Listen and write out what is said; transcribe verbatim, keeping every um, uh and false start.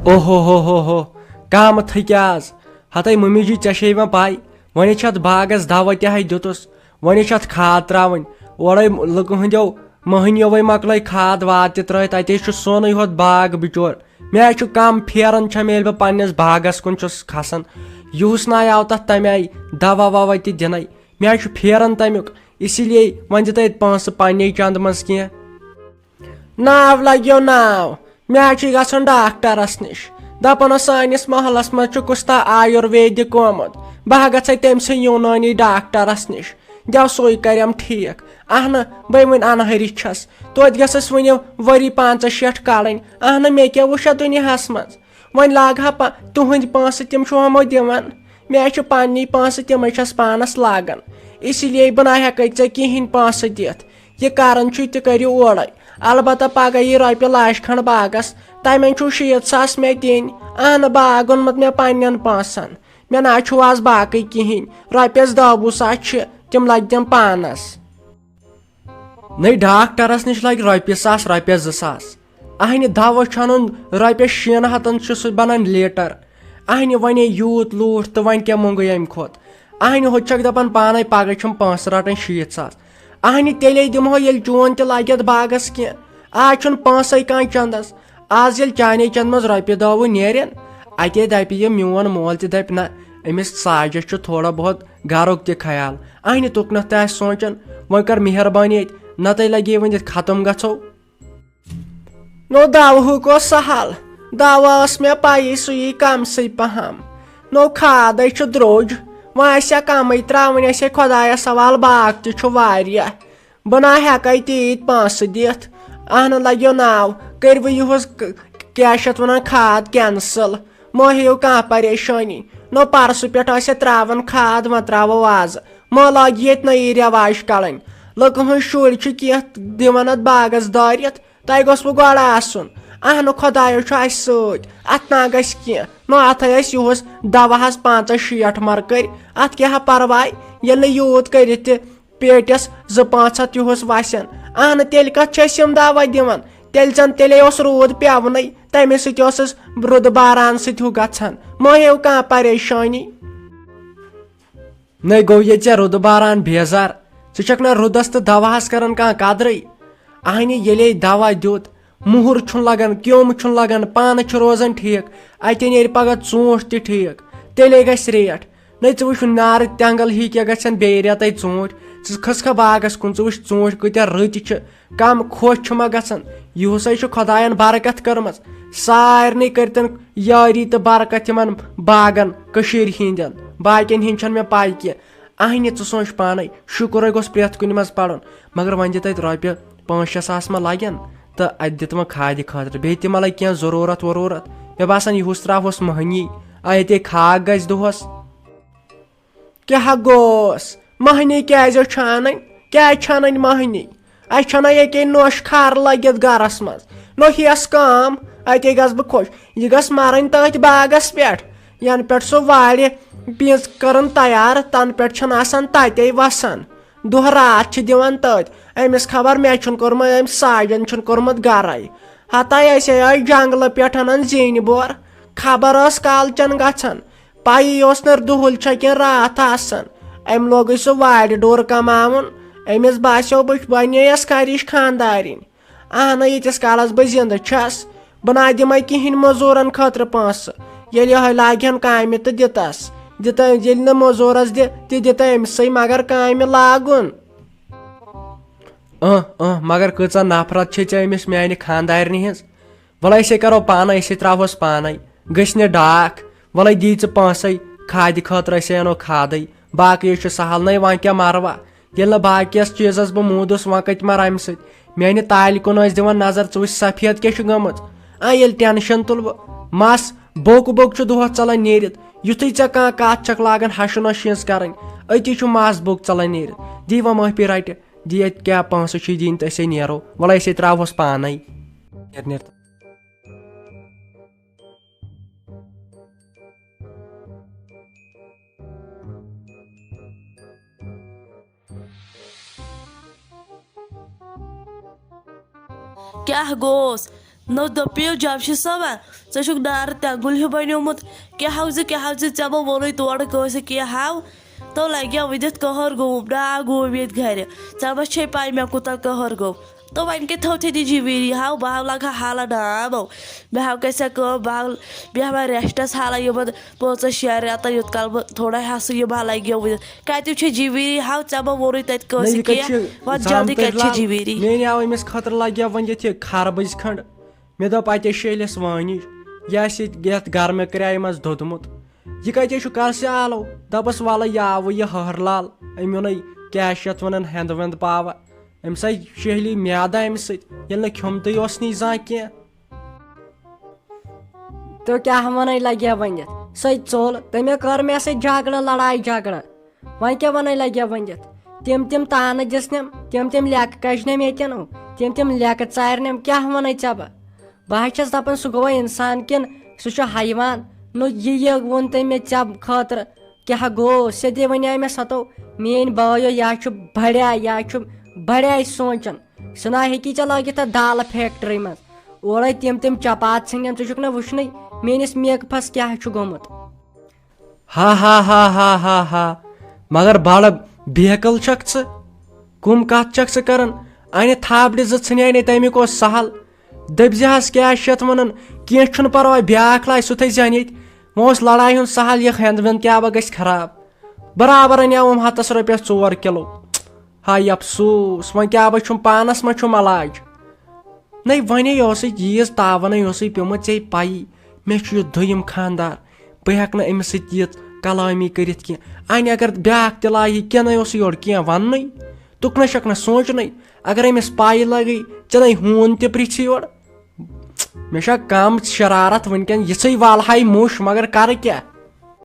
اوہو ہو ہو ہو، کم تھٔکۍ آز۔ ہتے ممی جی، ژےٚ چھے یِوان پاے، وۄنۍ چھِ اتھ باغس دوا تہِ ہے دیُتُس، وۄنۍ چھِ اتھ کھاد تراوٕنۍ۔ اورے لُکہٕ ہٕنٛدیو مٔہنِیوے مۄکلٲے کھاد واد تہِ ترٲوِتھ، اتے چھُ سونُے ہوت باغ بِچور۔ مےٚ چھُ کم پھیران چھم، ییٚلہِ بہٕ پننِس باغس کُن چھُس کھسان۔ یُہُس ناے آو تتھ تمہِ آیہِ دوا ووا تہِ دِنے۔ مےٚ چھُ پھیران تمیُک، اسی لیے وۄنۍ دِ تہٕ اتہِ پونٛسہٕ پننے چندٕ منٛز کینٛہہ۔ ناو لگیو ناو، مےٚ حظ چھُ گژھُن ڈاکٹرس نِش۔ دپان اوس، سٲنِس محلس منٛز چھُ کُس تام آیُرویدِک آمُت، بہٕ ہا گژھے تٔمۍ سٕے یوٗنٲنی ڈاکٹرس نِش، دٮ۪و سُے کرٮ۪م ٹھیٖک۔ اہنہٕ، بہٕ وۄنۍ انہٲرِش چھس، توتہِ گٔژھس وُنہِ ؤری پانٛژہ شیٹھ کڑٕنۍ۔ اہنہٕ، مےٚ کیٛاہ وُچھا دُنیاہس منٛز؟ وۄنۍ لاگہٕ ہا پا-، تُہنٛدۍ پونٛسہٕ، تِم چھِ ہُمو دِوان۔ مےٚ چھِ پننی پونٛسہٕ، تِمے چھس پانس لاگان۔ اسی لیے بہٕ نہ ہٮ۪کے ژےٚ کِہینۍ پونٛسہٕ دِتھ۔ یہِ کران چھُے تہِ کٔرِو اورے۔ البتہ پگاہ یی رۄپیہِ لچھ کھنڈ باغس، تمن چھُو شیٖتھ ساس مےٚ دِنۍ۔ اہنہٕ، باغ اوٚنمُت مےٚ پننٮ۪ن پونٛسن۔ مےٚ نہ چھُو آز باقٕے کِہینۍ۔ رۄپیس دہ وُہ ساس چھِ، تِم لگہِ تِم پانس۔ نٔے ڈاکٹرس نِش لگہِ رۄپیہِ ساس، رۄپیس زٕ ساس۔ اہنہِ دوا چھُ انُن رۄپیس شیٚن ہتن، چھُ سُہ بنان لیٹر۔ اہنہِ ونے یوٗت لوٗٹھ تہٕ وۄنۍ کیٛاہ مونٛگُے امہِ کھۄتہٕ؟ اہنہِ ہُتہِ چھکھ دپان پانے پگاہ چھِم پونٛسہٕ رٹٕنۍ شیٖتھ ساس۔ اہنہِ تیٚلے دِمہو ییٚلہِ چون تہِ لگہِ اتھ باغس کینٛہہ۔ آز چھُنہٕ پونٛسے کانٛہہ چندس۔ آز ییٚلہِ چانے چندٕ منٛز رۄپیہِ دہ وُہ نیرن، اتے دپہِ یہِ میون مول تہِ دپہِ، نہ، أمِس ساجس چھُ تھوڑا بہت گرُک تہِ خیال۔ اہنہِ تُکنتھ تہِ آسہِ سونٛچان، وۄنۍ کر مہربٲنی اتہِ، نتہٕ لگے وۄنۍ یتھ ختم گژھو۔ نو دَوہُک اوس سہل، دوا ٲس مےٚ پَیی سُہ یی کَمسٕے پَہَم۔ نو کھادَے چھُ درٛوٚج، وۄنۍ آسہِ ہا کَمٕے ترٛاوٕنۍ، آسہِ ہے خۄدایَس حوال، باغ تہِ چھُ واریاہ۔ بہٕ نہ ہٮ۪کَے تیٖتۍ پونٛسہٕ دِتھ۔ اَہنہٕ لَگیو ناو، کٔرِو یِہُس ک-، کیٛاہ چھِ اَتھ وَنان، کھاد cancel۔ مہ ہیٚیِو کانٛہہ پریشٲنی۔ نو پرسہٕ پٮ۪ٹھ آسہِ ترٛاوان کھاد، وۄنۍ ترٛاوو آز۔ مہ لاگہِ ییٚتہِ نٔیی رٮ۪واج کڑٕنۍ۔ لُکہٕ ہٕنٛدۍ شُرۍ چھِ کینٛہہ دِوان اتھ باغس دٲرِتھ، تۄہہِ گوٚژھوٕ گۄڈٕ آسُن۔ اہنہٕ خۄدایو چھُ اسہِ سۭتۍ، اتھ نا گژھِ کینٛہہ۔ نہ اتھے ٲسۍ یُہُس دواہس پانٛژہ شیٹھ مرکٔرۍ، اتھ کیٛاہ پرواے، ییٚلہِ نہٕ یوٗت کٔرِتھ تہِ پیٹٮ۪س زٕ پانٛژھ ہتھ یُہُس وسن۔ اہنہٕ تیٚلہِ کتھ چھِ أسۍ یِم دوا دِوان؟ تیٚلہِ زن تیٚلے اوس روٗد پٮ۪ونٕے، تمے سۭتۍ اوس اسہِ رُدٕ باران سۭتۍ ہُہ گژھان۔ مہ ہیٚیِو کانٛہہ پریشٲنی۔ نَے گوٚو ییٚتہِ ژےٚ رُدٕ باران بیزار۔ ژٕ چھَکھ نہ رُدس تہٕ دواہس کران کانٛہہ قدرٕے۔ اہنہِ ییٚلے دوا دیُت، مُہُر چھُنہٕ لگان، کیوٚم چھُنہٕ لگان، پانہٕ چھُ روزان ٹھیٖک، اَتے نیرِ پگاہ ژوٗنٛٹھ تہِ ٹھیٖک، تیٚلے گژھِ ریٹ۔ نَے ژٕ وٕچھ نارٕ تٮ۪نٛگل ہی کیٛاہ گژھن بیٚیہِ رٮ۪تَے ژوٗنٛٹھۍ۔ ژٕ کھٔس کھا باغس کُن، ژٕ وٕچھ ژوٗنٛٹھۍ کۭتیٛاہ رٕتۍ چھِ۔ کم خۄش چھُ ما گژھان؟ یِہُسے چھُ خۄداین برکت کٔرمٕژ۔ سارنٕے کٔرتن یٲری تہٕ برکت یِمن باغن کٔشیٖرِ ہِنٛدٮ۪ن۔ باقین ہِنٛدۍ چھَنہٕ مےٚ پَے کینٛہہ۔ اہنہِ، ژٕ سونٛچ پانے، شُکرے گوٚژھ پرٛٮ۪تھ کُنہِ منٛز پَرُن۔ مگر وۄنۍ دِ تَتہِ رۄپیہِ پانٛژھ شےٚ ساس ما لگن؟ تہٕ اَتہِ دِ تِمن کھادِ خٲطرٕ۔ بیٚیہِ تہِ ما لگہِ کینٛہہ ضروٗرت وروٗرت؟ مےٚ باسان، یِہُس ترٛاوہوس مٔہنی۔ آ، ییٚتے کھاکھ گژھِ دۄہس۔ کیٛاہ گوٚوس؟ مٔہنی کیٛازِ چھِ اَنٕنۍ؟ کیٛازِ چھِ اَنٕنۍ مٔہنی؟ اَسہِ چھَنہ ییٚکے نوٚش کھار لٔگِتھ گَرَس منٛز۔ نوٚش یَس کٲم، اَتے گژھٕ بہٕ خۄش۔ یہِ گژھِ مَرٕنۍ تٔتھۍ باغَس پٮ۪ٹھ، یَنہٕ پٮ۪ٹھ سُہ وارِ پیٖنٛژ کٔرٕن تیار، تَنہٕ پٮ۪ٹھ چھَنہٕ آسان تَتے وَسان۔ دۄہ راتھ چھِ دِوان تٔتھۍ۔ أمِس خبر مےٚ چھُنہٕ کوٚرمُت، أمۍ ساجَن چھُنہٕ کوٚرمُت گَرَے۔ ہَتَے أسے ٲسۍ جنٛگلہٕ پٮ۪ٹھ اَنان زیٖنۍ بور۔ خبر ٲس کالچَن گژھان۔ پَیی اوس نہٕ دُہُل چھا کِنہٕ راتھ آسان۔ أمۍ لوگُے سُہ وارِ ڈوٗر کماوُن۔ أمِس باسیو، بہٕ بَنییَس خریٖش خانٛدارِنۍ۔ اہنہ، ییٖتِس کالَس بہٕ زِندٕ چھَس، بہٕ نہ دِمَے کِہیٖنۍ مٔزوٗرَن خٲطرٕ پونٛسہٕ۔ ییٚلہِ یِہوٚے لاگہِ ہَن کامہِ تہٕ دِتَس۔ دِتہٕ، ییٚلہِ نہٕ مٔزوٗرَس دِ، تہِ دِتہٕ أمۍ سٕے، مگر کامہِ لاگُن۔ اۭں، اۭں، مگر کۭژاہ نفرت چھے ژےٚ أمِس میٛانہِ خانٛدارِنہِ ہِنٛز۔ وَلہٕ أسے کَرو پانَے، أسے ترٛاوہوس پانَے۔ گٔژھۍ نہٕ ڈاکھ۔ وَلَے دی ژٕ پونٛسَے کھادِ خٲطرٕ، أسے اَنو کھادَے۔ باقٕے چھُ سہل، نَے وۄنۍ کیٛاہ مَروا؟ ییٚلہِ نہٕ باقیَس چیٖزَس بہٕ موٗدُس، وۄنۍ کَتہِ مَرٕ اَمہِ سۭتۍ؟ میٛانہِ تالہِ کُن ٲسۍ دِوان نظر، ژٕ وٕچھ سفید کیٛاہ چھُ گٔمٕژ۔ آ، ییٚلہِ ٹٮ۪نشَن تُلہٕ بہٕ، مَس بوٚک بوٚک چھُ دۄہَس ژَلان نیٖرِتھ۔ یُتھُے ژےٚ کانٛہہ کَتھ چھَکھ لاگان ہَشہِ نۄشہِ ہِنٛز کَرٕنۍ، أتی چھُ مَس بوٚک ژَلان نیٖرِتھ۔ دی وۄنۍ معٲفی رَٹہِ۔ دِ ییٚتہِ کیٛاہ پونٛسہٕ چھُے دِنۍ تہٕ أسے نیرو۔ وَلہٕ أسے ترٛاوہوس پانَے۔ نیر، نیر۔ کیٛاہ گوس؟ نو دٔپِو جمشید صٲبا، ژےٚ چھُکھ نارٕ تٮ۪نٛگُل ہیوٗ بنیومُت۔ کیٛاہ ہاو زِ، کیٛاہ ہاو زِ، ژےٚ ما ووٚنُے تورٕ کٲنٛسہِ کینٛہہ ہاو؟ تو لگیو وٕنِتھ قہر گوٚوُم، ناو گوٚوُم ییٚتہِ گرِ۔ ژےٚ ما چھے پاے مےٚ کوٗتاہ قہر گوٚو؟ تو وۄنۍ کیٛاہ تھٲوتھے نہٕ جِویٖری ہاو، بہٕ ہاو لگہٕ ہا حالہ نامو۔ مےٚ ہاو گژھِ ہا کٲم، بہٕ ہاو بیٚہمہٕ ہا ریسٹس حالہ یِمن پانٛژن شٮ۪ن رٮ۪تن، یوٚت کال بہٕ تھوڑا ہٮ۪سہٕ یِمہٕ ہا لگیو وٕنِتھ۔ کتیُک چھُ جِویٖری ہاو، ژےٚ ما ووٚنُے تتہِ نہ، کٲنٛسہِ یہِ کتہِ کینٛہہ؟ چھِ وۄنۍ جلدی، زامتٕرۍ کتہِ چھِ لال؟ جِویٖری؟ میٛانہِ آو أمِس خٲطرٕ لگیو وۄنۍ ییٚتہِ خربٕز کھنٛڈ۔ مےٚ دوٚپ، اَتے شیلٮ۪س وٲنِج، یہِ آسہِ ییٚتہِ یَتھ گرمہٕ کرایہِ منٛز دوٚدمُت۔ یہِ کَتہِ چھُ کَس آلو؟ دَپَس، وَلہٕ، یہِ آوُ یہِ ہہر لال، أمۍ اوٚنُے، کیٛاہ چھِ یَتھ وَنان، ہٮ۪نٛدٕ وٮ۪نٛدٕ پاوَر۔ أمِس آے شیہلی میادٕ اَمہِ سۭتۍ، ییٚلہِ نہٕ کھیوٚمتُے اوس نہٕ یہِ زانٛہہ کینٛہہ۔ تہٕ کیٛاہ وَنَے لَگہِ ہا ؤنِتھ؟ سۄے ژوٚل، تٔمۍ کٔر مےٚ سۭتۍ جھگڑٕ، لڑایہِ جھگڑٕ۔ وۄنۍ کیٛاہ وَنَے لَگہِ ہا ؤنِتھ؟ تِم تِم تانہٕ دِژنم، تِم تِم لیٚکہٕ کَجنم ییٚتٮ۪ن، تِم تِم لیٚکہٕ ژارنم، کیٛاہ وَنَے ژےٚ بہٕ؟ بہٕ حظ چھَس دَپان، سُہ گوٚوا اِنسان کِنہٕ سُہ چھُ حیوان؟ نو، یہِ یہِ ووٚن تٔمۍ مےٚ ژےٚ خٲطرٕ، کیٛاہ گوٚو؟ سیٚدے وَنیٛاے مےٚ، سۄ تو میٛٲنۍ بٲیو، یا چھُ بڑیا، یا چھُ بڑیا سونٛچان۔ سُہ نا ہیٚکی ژےٚ لٲگِتھ تَتھ دالہٕ فیکٹری منٛز۔ اورَے تِم تِم چپاتھ ژھٕنٮ۪ن، ژٕ چھُکھ نہ وٕچھنٕے میٛٲنِس میک اپَس کیٛاہ چھُ گوٚمُت۔ ہا ہا ہا ہا ہا ہا۔ مگر بڑٕ بیکل چھکھ ژٕ۔ کُم کتھ چھکھ ژٕ کران؟ انہِ تھاپڑِ زٕ ژھٕنیاے نے تمیُک اوس سہل۔ دٔپۍ زِ حس کیٛاہ چھِ یتھ ونان؟ کینٛہہ چھُنہٕ پرواے، بیاکھ لاے سُہ تھٲے زِ انہِ ییٚتہِ۔ وۄنۍ اوس لڑایہِ ہُنٛد سہل، یہِ ہٮ۪نٛد وٮ۪نٛد کیٛاہ بہ گژھِ خراب۔ برابر انیاوُم ہتس رۄپیس ژور کلو۔ ہاے افسوس، وۄنۍ کیٛاہ بہ چھُم، پانس ما چھُم علاج؟ نَے وَنے یہِ اوسُے ییٖژ تاوَنے اوسُے پیوٚمُت ژےٚ پَیی، مےٚ چھُ یہِ دوٚیِم خانٛدار، بہٕ ہٮ۪کہٕ نہٕ أمِس سۭتۍ یِژ کلامی کٔرِتھ کینٛہہ۔ اَنہِ اگر بیٛاکھ تہِ لاگہِ کینٛہہ، نَے اوسُے یورٕ کینٛہہ وَننُے، تُکنَے چھَکھ نہٕ سونٛچنَے۔ اگر أمِس پَے لَگٕے، ژےٚ نَے ہوٗن تہِ پرٛژھِ یورٕ۔ مےٚ چھا کَم شرارت وٕنکٮ۪ن، یِژھٕے والہٕ ہاے موٚش، مگر کَرٕ کیٛاہ؟